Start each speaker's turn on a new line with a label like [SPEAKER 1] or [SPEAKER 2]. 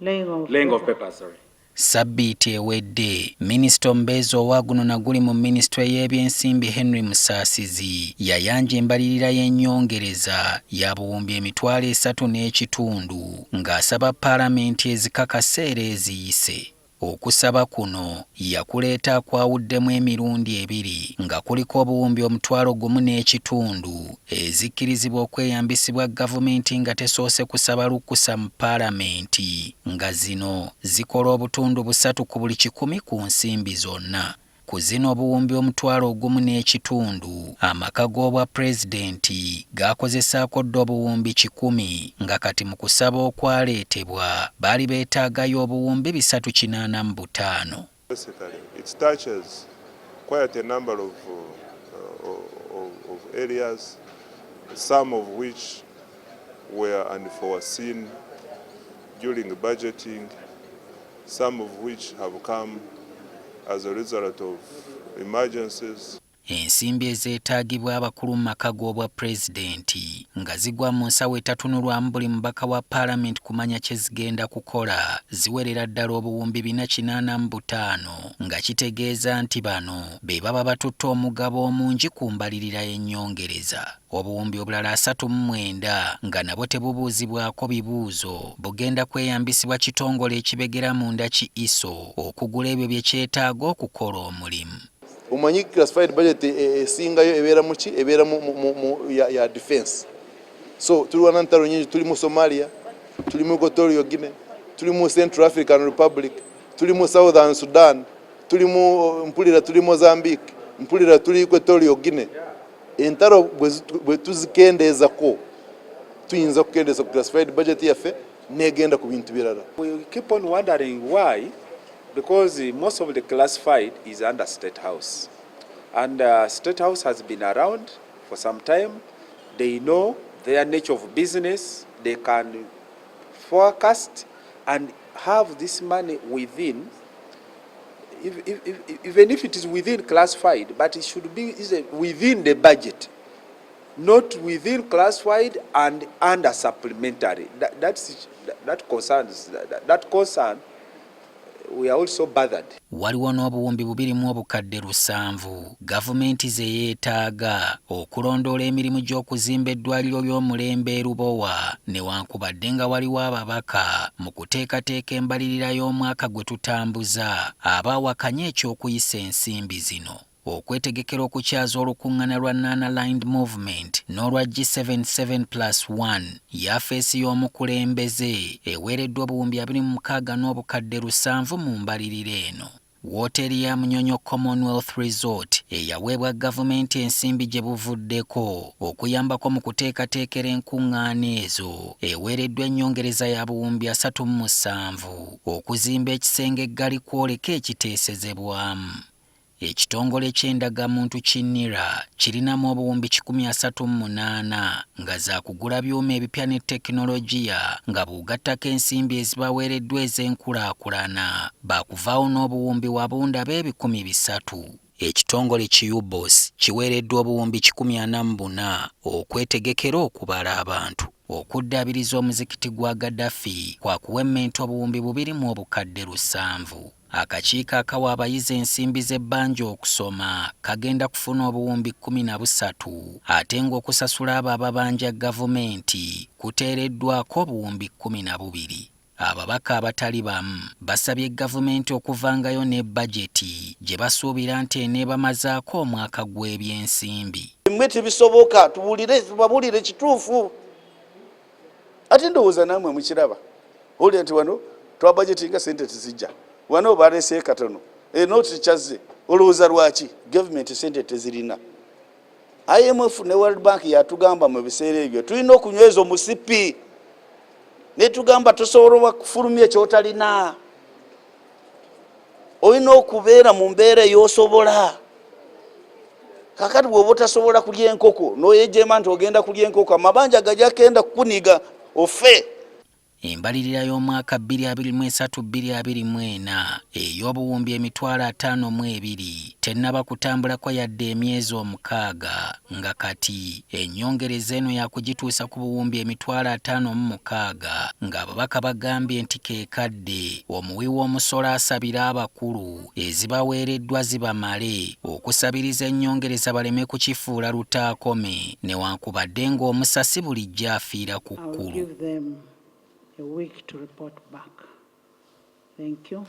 [SPEAKER 1] Laying of
[SPEAKER 2] Laying of
[SPEAKER 1] paper.
[SPEAKER 2] papers, sorry.
[SPEAKER 3] Ssabbiiti ewedde, minisita omubeezi owa guno na guli mu minisitule y'ebyensimbi Henry Musaasizi yayanja embalirira y'ennyongereza ya buwumbi 35,000 ng'asaba paalamenti ezikakase era eziyise. Okusaba kuno yakuleeta akwawuddemu emirundi ebiri nga kuliko obuwumbi 1500 ezikkirizibwa okweyambisibwa gavumenti nga tesoose kusaba lukusa mu paalamenti nga zino zikola obutundu 3 ku buli 100 ku nsimbi zonna. Ku zino obuwumbi 1500 amaka g'obwa pulezidenti gaakozesaako dda obuwumbi 100 nga kati mu kusaba okwaleetebwa baali beetaagayo obuwumbi 385.
[SPEAKER 4] Basically, it touches quite a number of areas, some of which were unforeseen during budgeting, some of which have come as a result of emergencies.
[SPEAKER 3] Ensimbi ezeetaagibwa abakulu mu maka g'obwa pulezidenti nga zigwa mu nsawo etatunulwamu buli mubaka wa paalamenti kumanya kye zigenda kukola ziwerera ddala obuwumbi 485 nga kitegeeza nti bano be baba batutte omugabo omungi ku mbalirira y'ennyongereza. Obuwumbi obulala 39 nga nabwo tebubuuzibwako bibuuzo bugenda kweyambisibwa kitongole ekibegera munda ki ISO okugula ebyo bye kyetaaga okukola omulimu.
[SPEAKER 5] Omanyi classified budget esingayo ebeera muki? Ebeera mu ya defense. So tulwana ntalo nyingi, tuli mu Somalia, tuli mu Equatorial Guinea, tuli mu Central African Republic, tuli mu Southern Sudan, tuli mu, mpulira tuli Mozambique, mpulira tuli Equatorial Guinea. Entalo bwe tuzikendeezako, tuyinza kukendeeza ku classified budget yaffe negenda ku bintu birala.
[SPEAKER 6] We keep on wondering why, because most of the classified is under State House. And State House has been around for some time. They know their nature of business. They can forecast and have this money within, even if it is within classified, but it should be is a, within the budget, not within classified and under supplementary. That concern, we are also bothered.
[SPEAKER 3] Waliwo n'obuwumbi 7,200 gavumenti ze yeetaaga okulondoola emirimu gy'okuzimba eddwaliro ly'omulembe e Lubowa, newankubadde nga waliwo ababaka mu kuteekateeka embalirira y'omwaka gwe tutambuza abaawakanya eky'okuyisa ensimbi zino. Okwetegekera okukyaza olukuŋŋaana lwa Non-Aligned Movement n'olwa G77+1, yafeesi y'omukulembeze eweereddwa obuwumbi 26,700 mu mbalirira eno. Wooteeri ya Munyonyo Commonwealth Resort eyaweebwa gavumenti ensimbi gye buvuddeko okuyambako mu kuteekateekera enkuŋŋaana ezo eweereddwa ennyongereza ya buwumbi 37 okuzimba ekisenge eggali kwoleka ekiteesezebwamu. Ekitongole ky'endagamuntu ki NIRA kirinamu obuwumbi 138 nga za kugula byuma ebipya ne tekinologiya, nga bw'ogattako ensimbi ezibaweereddwa ez'enkulaakulana baakuvaawo n'obuwumbi wabundaba 300,000. Ekitongole ki UBOS kiweereddwa obuwumbi 144 okwetegekera okubala abantu. Okuddaabiriza omuzikiti gwa Gaddafi kwakuwemmenta obuwumbi 2,700. Akakiiko akawa abayizi ensimbi z'ebbanja okusoma kagenda kufuna obuwumbi 13, ate ng'okusasula abo ababanja gavumenti kuteereddwako obuwumbi 12. Ababaka abatali bamu basabye gavumenti okuvangayo ne bajeti gye basuubira nti eneebamazaako omwaka gw'ebyensimbi.
[SPEAKER 7] Mmwe tebisoboka, tubuulire, tubabuulire kituufu. Ate ndowooza nammwe mukiraba, owulira nti wano twabajetinga sente tezijja, wano baleseyo katono, eno tikyazze. Olowooza lwaki gavumenti sente tezirina? IMF ne World Bank yatugamba mu biseera ebyo tulina okunyweza omusipi, netugamba tosobola kufulumya ekyotalina, olina okubeera mu mbeera eyosobola. Kakati bwoba otasobola kulya enkoko noyejema nti ogenda kulya enkoko, amabanja gajja kenda kukuniga ofe.
[SPEAKER 3] Embalirira y'omwaka 2023/2024 ey'obuwumbi 52,000 tennaba kutambulako yadde emyezi 6, nga kati ennyongereza eno yakugituusa ku buwumbi 56,000, ng'ababaka bagambye nti ke kadde omuwi w'omusolo asabire abakulu ezibaweereddwa zibamale okusabiriza ennyongereza baleme kukifuula lutaakome, newankubadde ng'omusasi bulijjo afiira ku
[SPEAKER 1] I'll
[SPEAKER 3] kkulu.
[SPEAKER 1] Give them a week to report back. Thank you.